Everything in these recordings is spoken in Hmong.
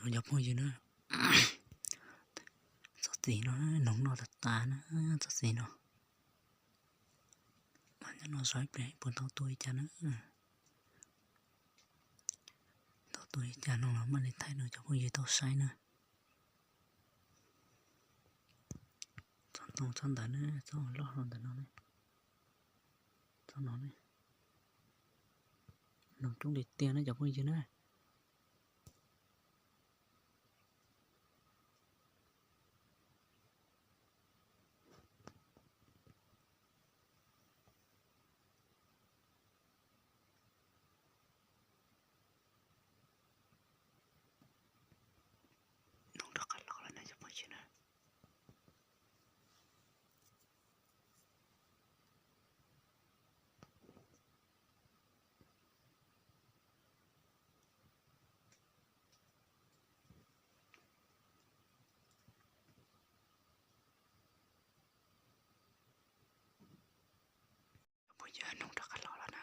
Cov phooj ywg na, txoj txiv no noog noj tas tas na, txoj txiv no. Mas nyob no saib ib pliag puas tau tua li cas na. Tau tua li cas no los mam li thaij rau cov phooj ywg tau saib na. Txhob ntoo txhob ntawd na, txhob loj hlo ntawm no ne. Txhob no ne. Noog coob li tiag na cov phooj ywg na. Noog rov qab los lawm na cov phooj ywg na. Phooj ywg, noog rov qab los lawm na.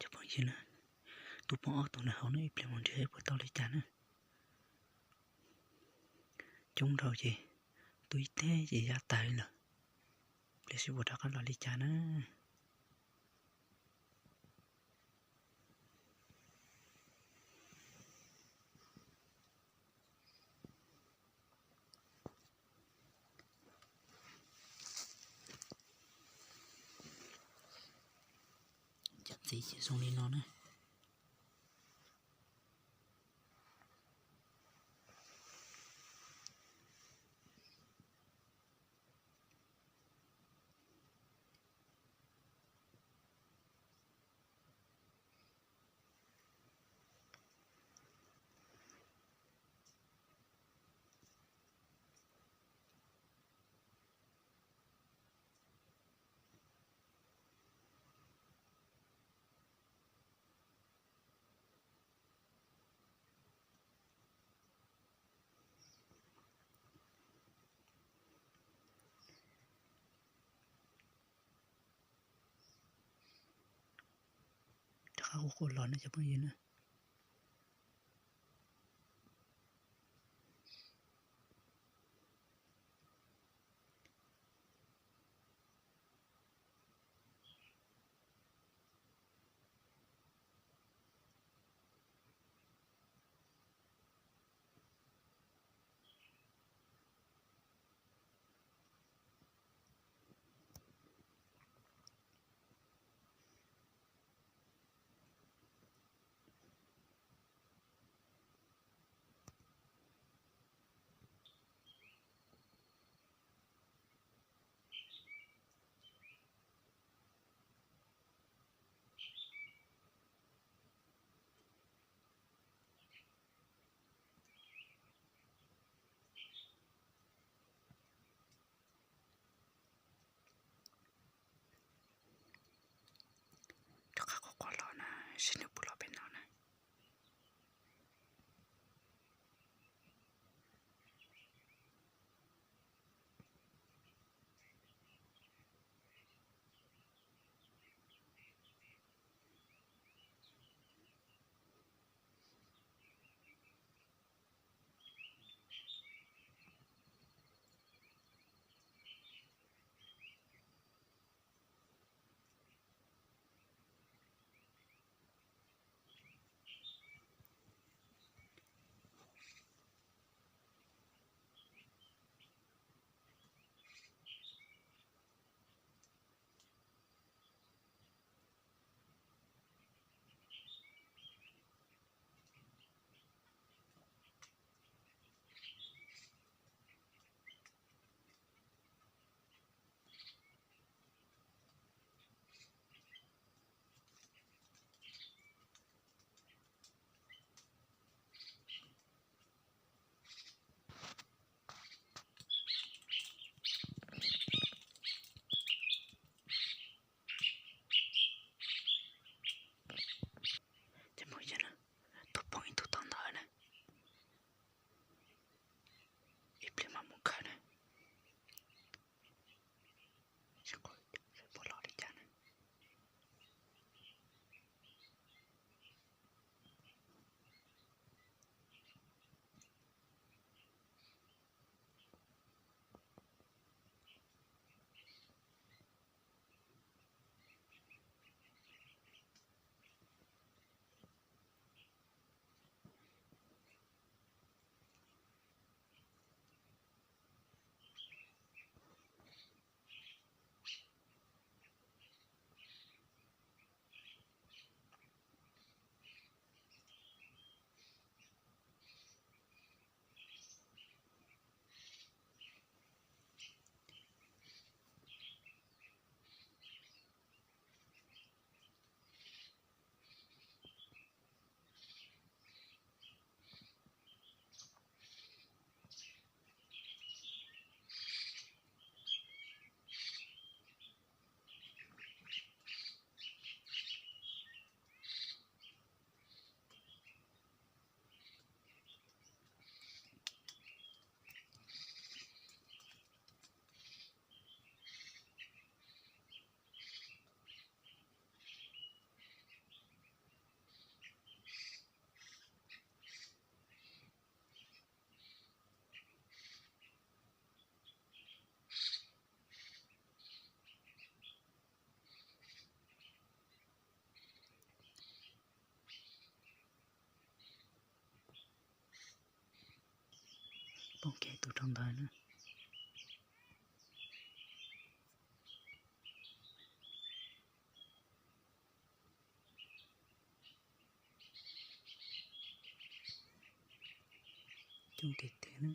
Cov phooj ywg na, tua poob ob tug na hauv na, ib pliag mus nrhiav puas tau li cas na. Coob dhau ces tua ib teg ces ya tas li lawm. Pliag seb puas rov qab los li cas na. Cov txiv ces zoo li no na. Rov qab quaj quaj los na cov phooj ywg na. Rov qab quaj quaj los na, seb nws puas los pem no na. Tus rau ntawd na. Coob tiag tiag na.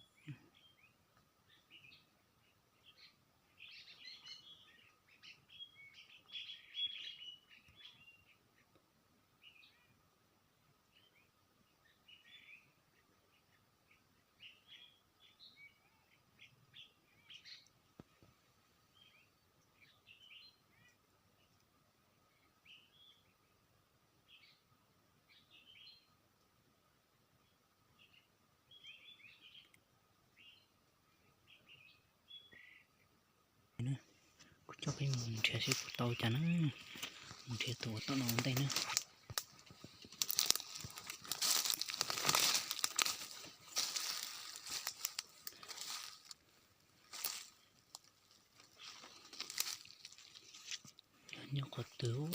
Kuv coj peb mus nrhiav seb puas tau cas na. Mus nrhiav tus uas tom no ua ntej na. Nyob qhov twg?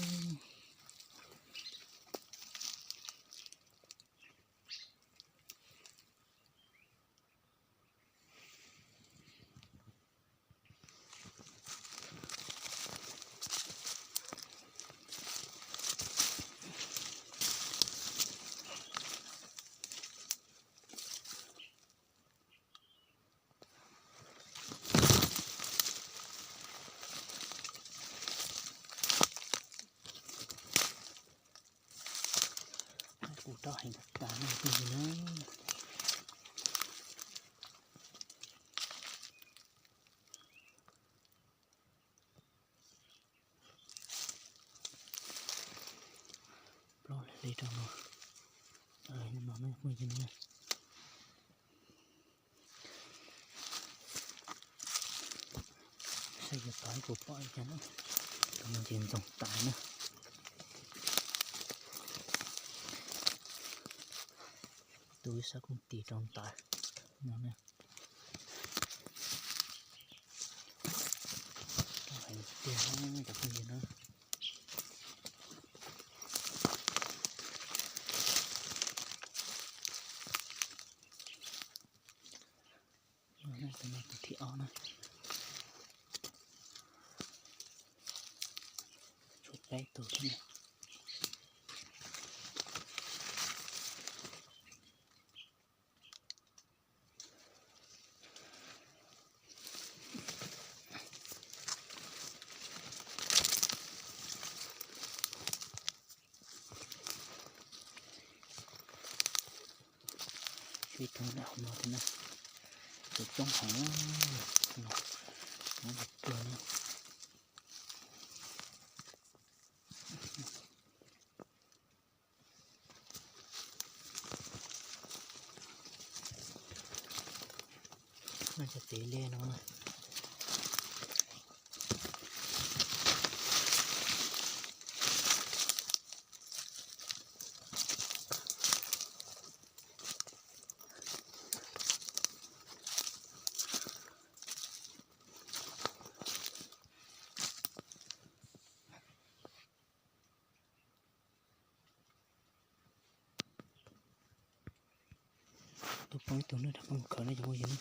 Kuv rau heev tas tas no phooj ywg na. Plaub li rau no. No phooj ywg na. Saib yuav tau puas pom li cas na. Tus no ces ntxoov tas na. Tus ib sab kooj tis rau ntawd no na. Heev tiag cov phooj ywg na. Tus no tus thib ob na. Tshuav peb tus thiab na. Tshuav ib tug nyob hauv no thiab na. Coob coob heev no. Nyob li tuag na. Noj cov txiv liaj no na. Tuaj poob ib tug na, rov qab mus khawm na cov phooj ywg na.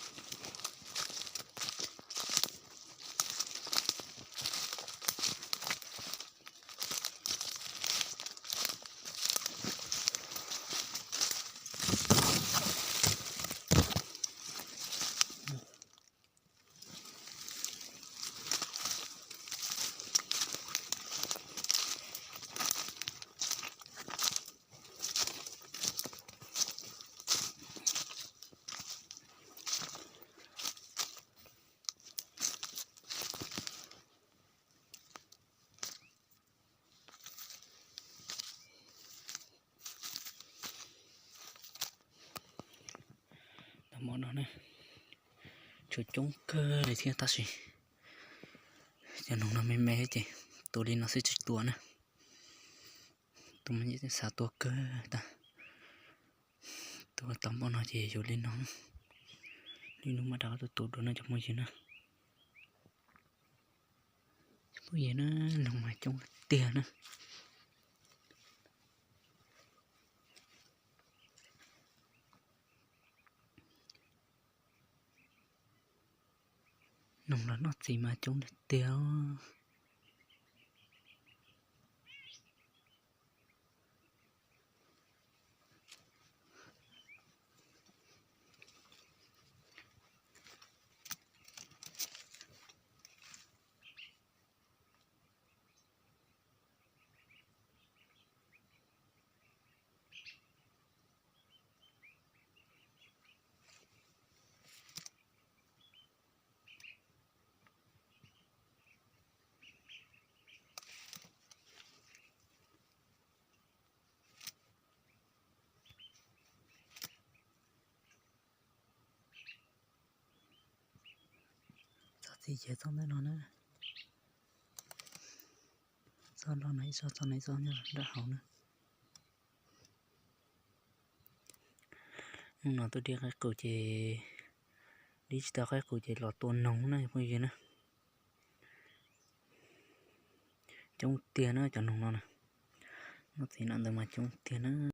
Tau hmo no na, tshuav coob kawg li thiab tab sis cov noog no me me ces tua li no xwb tsis tua na. Tus me xav tua kawg tas. Tua tau npaum no ces yuav li no. Lwm hnub mam rov qab tua tua dua no cov phooj ywg na. Cov phooj ywg na, noog mas coob tiag na. Noog los noj txiv mas coob tiag tiag. Txog txiv ces txog ntawm no na. Txog nrog no ib txog, txog no ib txog nyob nram hauv na. Hnub no tuaj dib qaib qus ces, dib tsis tau qaib qus ces los tua noog na phooj ywg na. Coob tiag na cov noog no na. Noj txiv no ntawd mas coob tiag na.